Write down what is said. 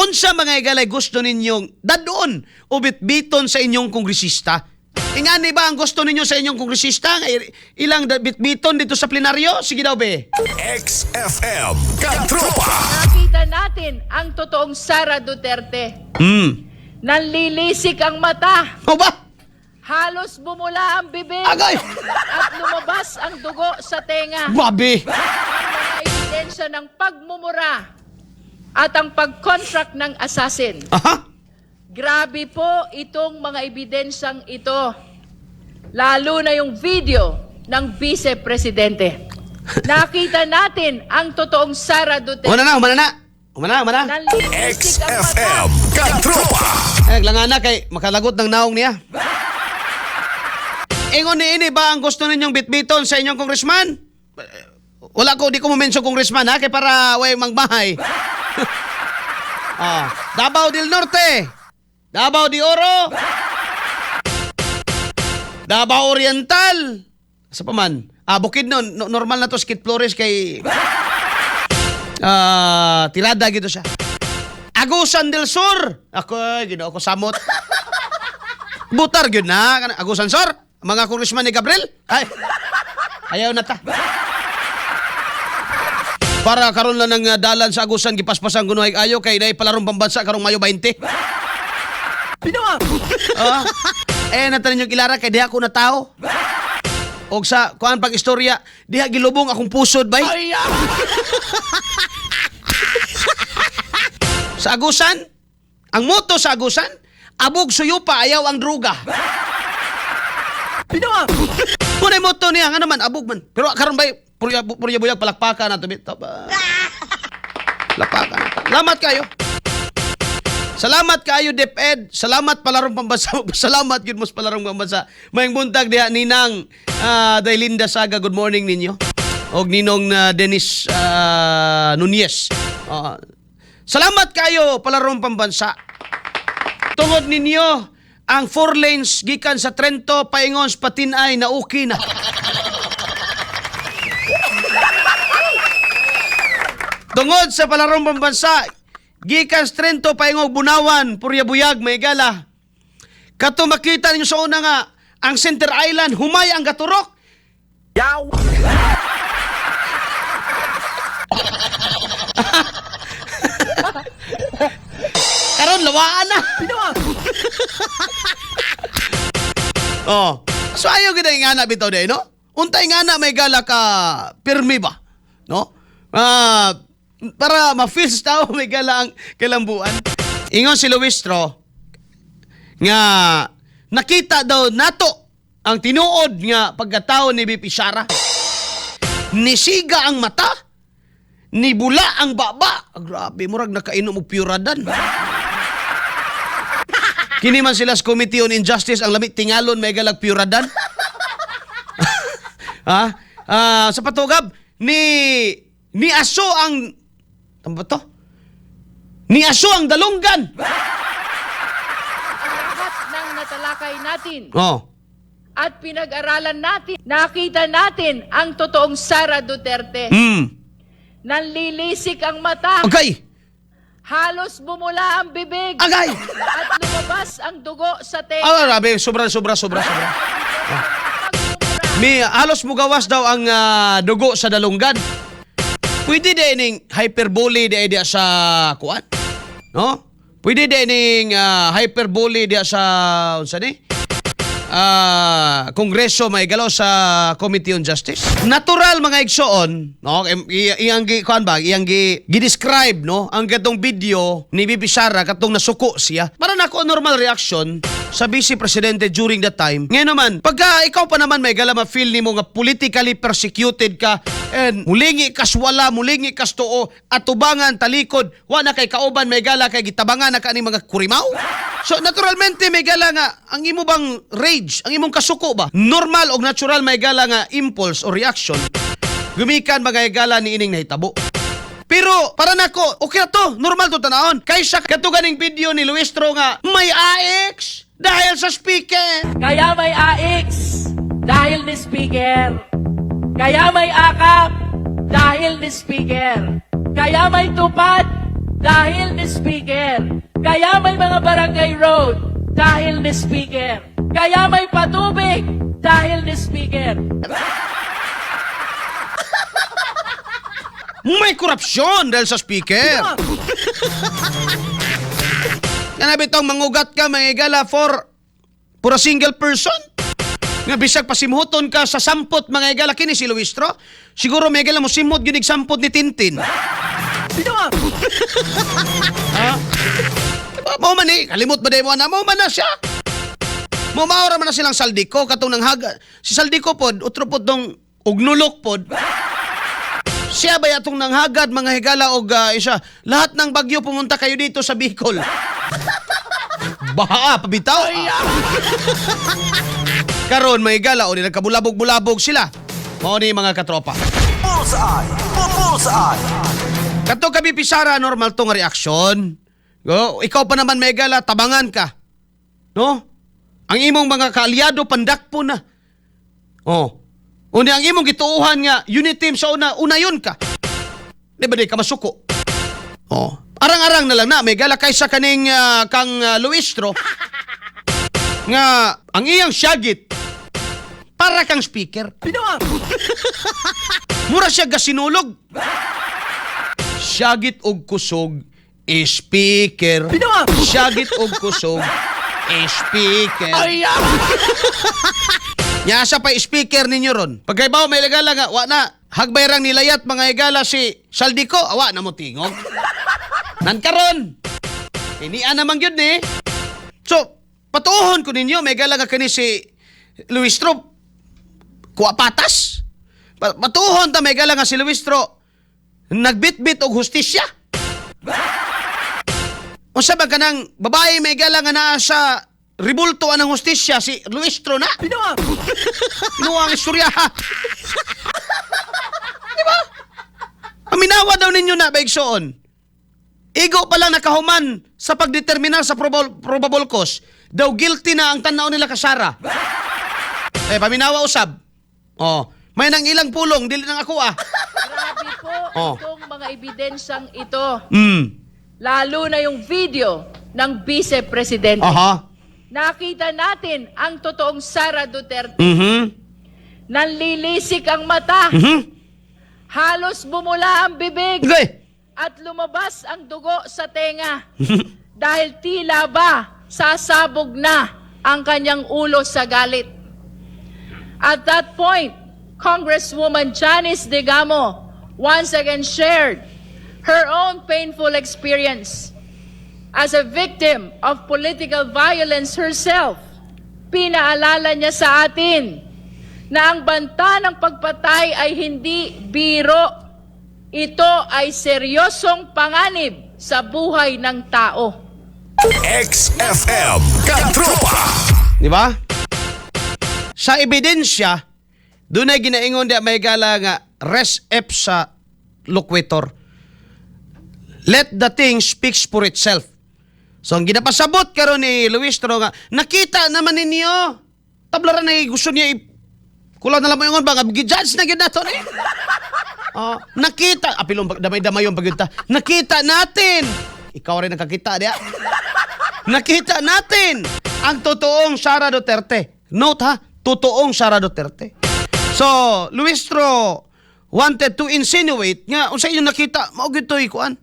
Unsa, mga higalay, gusto ninyong dadon o bitbiton sa inyong kongresista? Ingani ba ang gusto ninyo sa inyong kongresista? Nga ilang bitbiton dito sa plenaryo? Sige daw, be. XFM Katropa. Nakita natin ang totoong Sara Duterte. Nanlilisik ang mata. O ba? Halos bumula ang bibig. Agay! At lumabas ang dugo sa tenga. Grabe! Ang mga ebidensya ng pagmumura at ang pag-contract ng assassin. Grabe po itong mga ebidensyang ito. Lalo na yung video ng vice-presidente. Nakita natin ang totoong Sara Duterte. Umana na, umana na. Umana, umana. Nanlilisik ang mata. XFM Katropa. Eh, langana kay makalagot ng naong niya. Ingon ni ini ba ang gusto ninyong bitbiton sa inyong congressman? Eh, wala ko, di ko mo mention congressman ha, kay para way mangbahay. Ah, Davao del Norte, Davao de Oro, Davao Oriental. Sa pa man? Ah, Bukidnon, no, normal na to Skit Flores kay tirada gito siya. Agusan del Sur. Ako, ay, Ginoo ko, samot. Butar gyud na Agusan Sur. Mga congressman ni Gabriel. Ay. Ayaw na ta. Para karon lang ng dalan sa Agusan gipaspasan kuno ay ayo kay nay palarong pambansa karong Mayo 20. Pinawa! Ah. Eh natan ninyo kilara kay diha ko na tao. Og sa kuan pag istorya, diha gilubong akong pusod bay. Ay! Ah! Sa Agusan, ang motto sa Agusan, abog suyupa, ayaw ang druga. Pinawa! Muna yung motto niya, nga naman, abog man. Pero karon bay, purya, purya buyag, palakpaka na to. Taba. Palakpaka na to. Salamat kayo. Salamat kayo, DepEd. Salamat palarong pambansa. Salamat yun mo sa palarong pambansa. Mayong buntag diha, Ninang Daylinda Saga. Good morning ninyo. Og Ninong Dennis Nunez. Salamat kayo, palarong pambansa. Tungod ninyo, ang four lanes gikan sa Trento paingon sa Patinay na okay na. Tungod sa palarong pambansa, gikan sa Trento paingong Bunawan, Purya Buyag, may gala. Kato makita ninyo sa una nga, ang Center Island, humay ang gaturok. Yaw! Karon lawaan na. Pinawa! Oh. So ayaw gid ang ingana bitaw day, no? Untay nga na may gala ka pirmi ba? No? Ah, para ma-feel sa tao may gala ang kalambuan. Ingon si Luistro nga nakita daw nato ang tinuod nga pagkatao ni BP Sara. Nisiga ang mata, nibula ang baba. Ah, grabe, murag nakainom og Puradan. Kini man sila sa Committee on Injustice ang lamit tingalon may galag Puradan. Ha? Ah, sa patugab ni aso ang tama ba to? Ni aso ang dalunggan. Ang lahat ng natalakay natin at pinag-aralan natin, nakita natin ang totoong Sara Duterte. Nanlilisik ang mata. Okay. Halos bumula ang bibig. Agay. At lumabas ang dugo sa tenga. Ah, grabe, sobra sobra sobra sobra. Pagmumura. Mi halos mugawas daw ang dugo sa dalunggan. Pwede din ning hyperbole di diya sa kuan. No? Pwede din ning hyperbole diya sa unsa ni? Kongreso may galaw sa Committee on Justice. Natural, mga igsoon, no? Iyang gi kuan ba, iyang gi gi-describe no ang katong video ni BP Sara katong nasuko siya. Para nako normal reaction sa vice presidente during that time. Ngayon naman, pagka ikaw pa naman may gala ma-feel nimo nga politically persecuted ka and mulingi kas wala, mulingi kas tuo, atubangan, talikod, wa na kay kauban may gala kay gitabangan na ka ni mga kurimaw. So naturalmente may gala nga ang imo bang rage, ang imong kasuko ba? Normal o natural may gala nga impulse or reaction. Gumikan mga gala ni ining nahitabo. Pero para nako, okay na to, normal to tanahon. Kaysa kato ganing video ni Luistro nga may AX dahil sa speaker. Kaya may AX dahil ni Speaker. Kaya may AKAP dahil ni Speaker. Kaya may TUPAD Dahil ni Speaker. Kaya may mga barangay road dahil ni Speaker. Kaya may patubig dahil ni Speaker. May korupsyon dahil sa Speaker. Kana bitong mangugat ka, mga higala, for a single person. Nga bisag pasimhuton ka sa sampot, mga higala, kini si Luistro. Siguro, mga higala, mo simhot gyud sampot ni Tintin. Binawa! Ha? Diba, mao man eh, kalimot ba mo na, mao man na siya. Mumaura man na silang Zaldy Co katong nang haga. Si Zaldy Co pod, utro pod dong ugnulok pod. Siya ba atong nanghagad, mga higala, og isa. Lahat ng bagyo, pumunta kayo dito sa Bicol. Baha pabitaw. Karon, mga higala, o nagkabulabog-bulabog sila. Mao ni, mga katropa. Bullseye! Bullseye! Kato ka VP Sara, normal tong reaksyon. Go, ikaw pa naman, Megala, tabangan ka. No? Ang imong mga kaalyado pandakpo na. Oh. Unya ang imong gituohan nga unit team sa una, unayon ka. Di ba di ka masuko? Oh. Arang-arang na lang na, Megala, kaysa kaning kang Luistro nga ang iyang syagit para kang Speaker. Binawa! Mura siya gasinulog. Syagit og kusog, Speaker. Binawa! Syagit og kusog, Speaker. Nya sa pa Speaker ninyo ron. Pagkaibaw may legala nga, wa na. Hagbay rang nilayat, mga higala, si Zaldy Co, awa na mo tingog. Nan karon. Inian naman gyud ni. So, patuohon ko ninyo, may gala nga kani si Luistro kuha patas. Patuohon ta, may gala nga si Luistro nagbitbit og hustisya. Unsa ba kanang babae, may gala, nga naa sa ribulto anang hustisya, si Luistro na? Binawa! Kinuha ang istorya, ha? Di ba? Paminawa daw ninyo na, baigsoon. Igo pa lang nakahuman sa pagdeterminar sa probable cause, daw guilty na ang tanaw nila kasara. Eh, paminawa usab. Oh, may nang ilang pulong, dili nang ako ah. Grabe po itong mga ebidensyang ito. Lalo na yung video ng Vice Presidente. Nakita natin ang totoong Sara Duterte. Nanlilisik ang mata. Halos bumula ang bibig. At lumabas ang dugo sa tenga. Dahil tila ba sasabog na ang kanyang ulo sa galit. At that point, Congresswoman Janice Degamo once again shared her own painful experience as a victim of political violence herself. Pinaalala niya sa atin na ang banta ng pagpatay ay hindi biro. Ito ay seryosong panganib sa buhay ng tao. XFM Katropa. Di ba? Sa ebidensya, doon ay ginaingon di may gala nga res ipsa loquitur. Let the thing speaks for itself. So ang ginapasabot karon ni Luistro nga nakita naman ninyo. Tablaran na gusto niya kulang na lang mo ingon ba nga gi-judge na gyud nato ni. Oh, nakita apilong damay-damay yung pagyunta. Nakita natin. Ikaw rin nakakita diya. Nakita natin ang totoong Sara Duterte. Note ha, totoong Sara Duterte. So, Luistro wanted to insinuate nga unsa inyong nakita mao gyud to'y kuan.